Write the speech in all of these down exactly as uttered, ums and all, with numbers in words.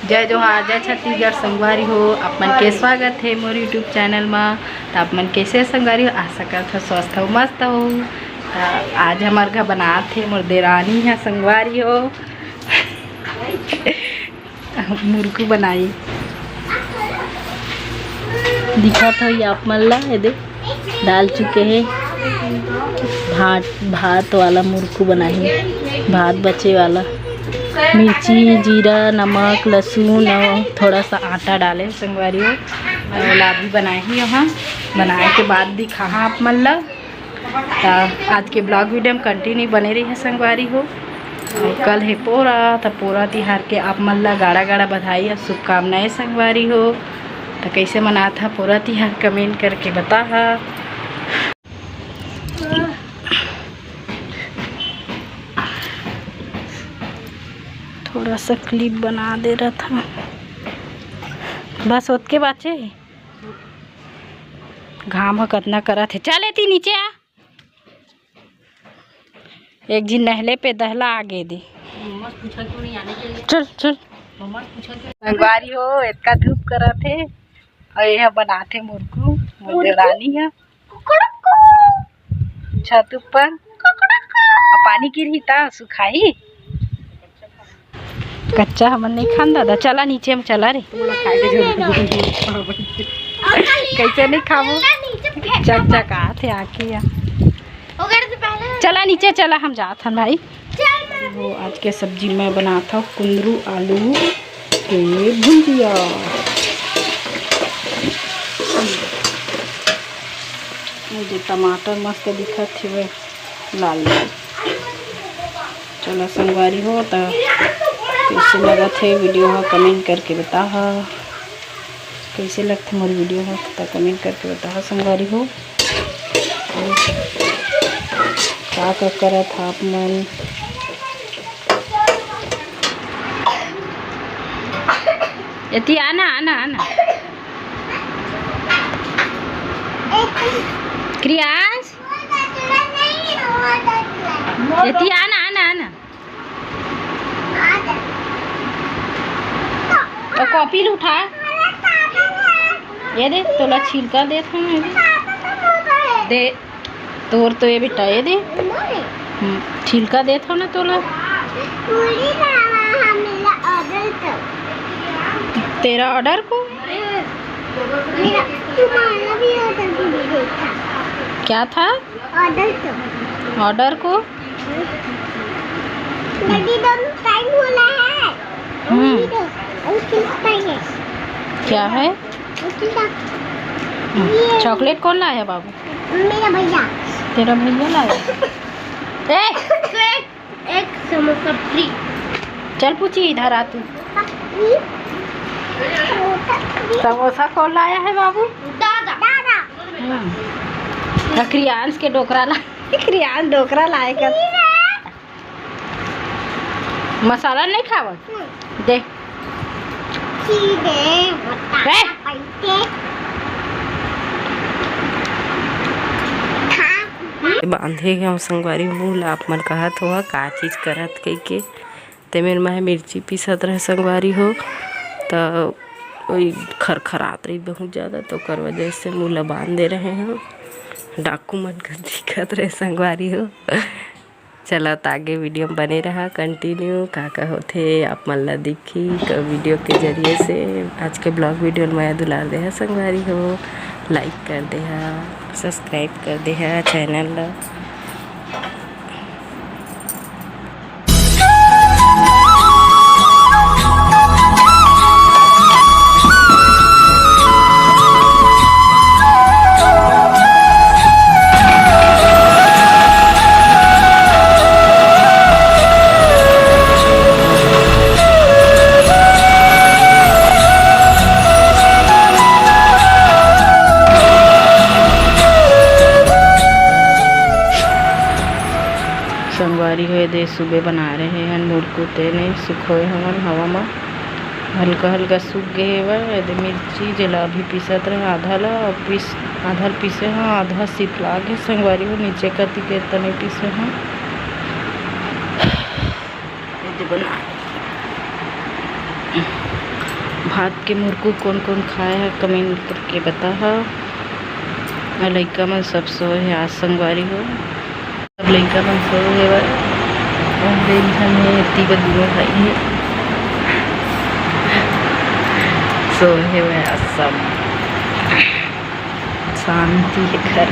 जय जोहार, जय छत्तीसगढ़ संगवारी हो, आप मन के स्वागत हे मोर YouTube चैनल मा। त आप मन कैसे संगवारी हो? आशा करत हो स्वस्थ हो, मस्त हो। त आज हमर घर बनात हे मोर देरानी ह संगवारी हो। मुरकू बनाई। दिखत होही आप मन ला, ये दे, डाल चुके हे भात, भात वाला मुरकू बनाही, भात बचे वाला। मिर्ची, जीरा, नमक, लहसुन और थोड़ा सा आटा डाले संगवारी हो। और ला भी बनाही, यहाँ बनाए के बाद दिखाहा आप मन ला। त आज के ब्लॉग वीडियो में कंटिन्यू बने रही है संगवारी हो। और कल है पोरा, त पोरा तिहार के आप मन ला गाड़ा गाड़ा बधाई और शुभकामनाएं संगवारी हो। त कैसे मनात हा पोरा तिहार, कमेंट करके बताहा। थोड़ा सा क्लिप बना दे रहा था, बस ओतके बाचे। घाम ह कतना करत हे। चल एती नीचे आ। एक झिन नहले पे दहला आगे दे। चल, चल। संगवारी हो, एतका धूप करत हे। और ये बनात हे मुरकू, मोर देरानी ह। छत ऊपर। अब पानी गिरही त सुखाही। कच्चा हमन नहीं खान दादा, चला नीचे में चला रे। कैसे नहीं खाबो? चकचकात हे आके या। चला नीचे चला, हम जात हन भाई। वो आज के सब्जी मैं बनात हव कुंदरू आलू के भुंजिया। ये दे टमाटर मस्त दिखत हे लाल लाल। चला संगवारी हो, त कैसे लगत हे वीडियो ह, कमेंट करके बताहा। कैसे लगथे मोर वीडियो ह, त कमेंट करके बताहा संगवारी हो। और का का करत हा आप मन? एती आना, आना, आना। क्रियांश, एती आना, आना, आना। और कॉपी ल उठा। ये दे, तोला छिलका देत हूँ मैं। दे, तोर तो ये बेटा, ये दे। हम्म, छिलका देत हूँ ना तोला। तेरा ऑर्डर को? मेरा, तुम्हारा भी ऑर्डर भी देखा। क्या था? ऑर्डर को। ऑर्डर को? दीदी, दोनों टाइम होला है। हम्म। अभी तो, अभी किस टाइम है? क्या है? अभी का? हम्म। ये चॉकलेट कौन लाया है बाबू? मेरा भैया। तेरा भैया लाया है? ए! एक समोसा फ्री। चल पूछी, इधर आ तू। समोसा कौन लाया है बाबू? दादा। दादा। हम्म। तो क्रियांश के डोकरा ला, क्रियांश डोकरा लाए कर। मसाला नहीं खावत? हम्म। दे। सीधे बता ए! कैसे? बांधे हव संगवारी मुंह ला, आप मन कहत होहा का चीज करत कहिके। ते मेर मैं मिर्ची पीसत रहे संगवारी हो, त ओई खरखरात रही बहुत ज़्यादा, तो ओकर वजह से मुंह ला बांध दे रहे हव। डाकू मन कर दिखत रहे संगवारी हो। चला त आगे वीडियो में बने रहा कंटिन्यू, का का होथे आप मन ला दिखी क-, वीडियो के जरिए से। आज के ब्लॉग वीडियो ल मया दुलार देहा संगवारी हो, लाइक कर देहा, सब्सक्राइब कर देहा चैनल ला। संगवारी हो, एदे सुबे बना रहे हन मुरकू, तेने सुखोए हवन हवा म, हल्का हल्का सूख गे हेवय। एदे मिर्ची जेला अभी पीसत रहे आधा ला, अउ पीस, आधा ल पीसे हन, आधा सितला गे संगवारी हो, नीचे कति के तने पीसे हन। एदे बना भात के मुरकू कोन कोन खाए हे, comment करके बताहा। अउ लइका मन सब सोए हे आज, संगवारी हो। सब लइका मन सो गे हवय। अउ दे झन हे, एती बर दूनों भाई हे। सो गे हवय आज सब। शांति हे घर।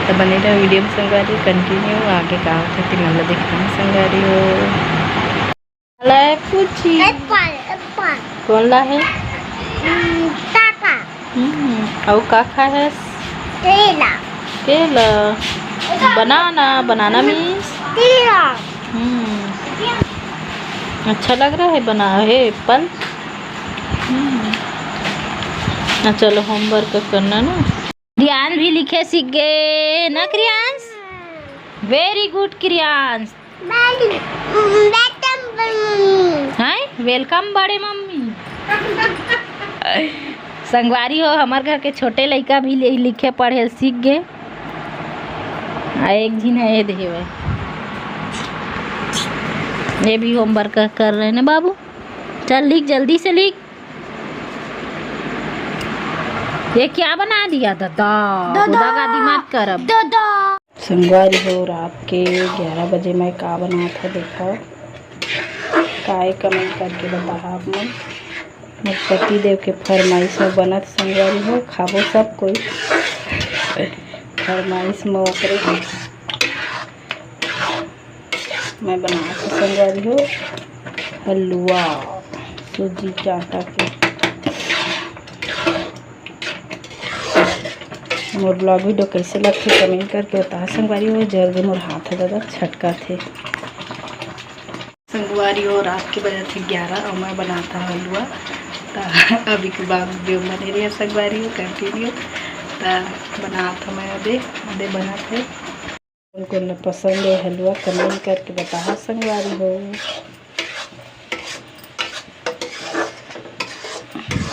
त बने रहो video में संगवारी, continue आगे का होथे तेमन ला दिखाहूं संगवारी हो। ले पूछी। Apple, Apple. कोन ला हे? हम्म, पापा। हम्म, अउ का खाए हस? केला। केला। Banana, banana means? केला। हम्म। अच्छा लग रहा है बना है एप्पल। हम्म। ना चलो, homework करना ना। क्रियांश भी लिखे सीख गए ना Kriyansh? Very good Kriyansh. Hi, welcome बड़े मम्मी। संगवारी हो, हमर घर के छोटे लइका भी ले-, लिखे पढ़े सीख गे। आ एक झिन हे, ये देखे हुए, ये भी homework कर रहे हैं बाबू। चल लिख, जल्दी से लिख। ये क्या बना दिया दादा? दादा। खुदा का दिमाग करब। दादा। संगवारी हो, रात के ग्यारह बजे मैं का बनात हव, देखा, काय comment करके बताहा आप मन। मोर पति देव के फरमाइश में बनत संगवारी हो, खाबो सब कोई। फरमाइश में ओकरे मैं बनात हव संगवारी हो, हलवा सूजी के आटा के। मोर vlog video कैसे लगथे comment करके बता संगवारी हो। जल्दी मोर हाथ ह दादा छटकाथे। संगवारी हो, रात के बजत हे ग्यारह अउ मैं बनात हव हलवा। त अभी के बाद video बने रहे संगवारी हो, continue। त बनात हव मैं, अबे अबे बनात हे। कोन कोन ला पसंद हे हलवा, comment करके बताहा संगवारी हो।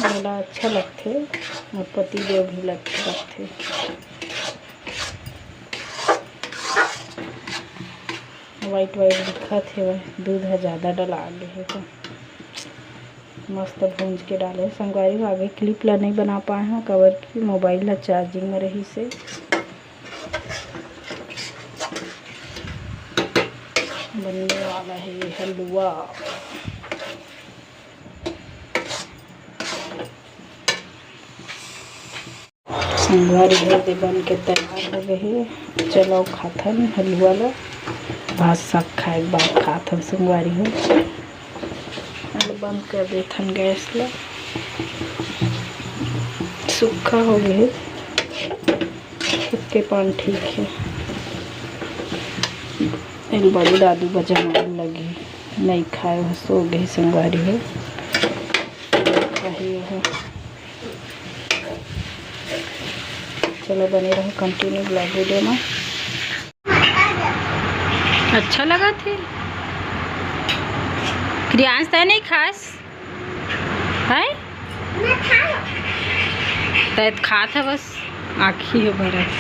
मोला अच्छा लगथे, मोर पति देव भी लगथे, लगथे। White white दिखत हे, दूध ह ज्यादा डला गे हे त। मस्त भूंज के डाले संगवारी हो। आगे clip ला नइ बना पाए हव, काबर कि mobile ला charging में रहिस हे। बनने वाला हे हलवा। संगवारी हो, दे बन के तैयार हो गए हे। चलो खाथन हलवा ला, भात साग खाए के बाद खाथन संगवारी हो। चलो बंद कर देथन गैस ला, सुक्खा हो गए हे, सुक्खे पान ठीक हे। एल बड़ी दादू बजाना लगी, नहीं खाए हो, सो गए संगवारी हो। वही है। चलो बने रहो continue vlog video में। अच्छा लगथे। क्रियांश तय नहीं खास है? तय खात है बस, आँखी हो भरत।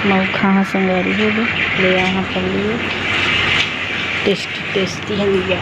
मऊ खा संगवारी हो गए, ले आहा कर लिए। Tasty tasty है लिया।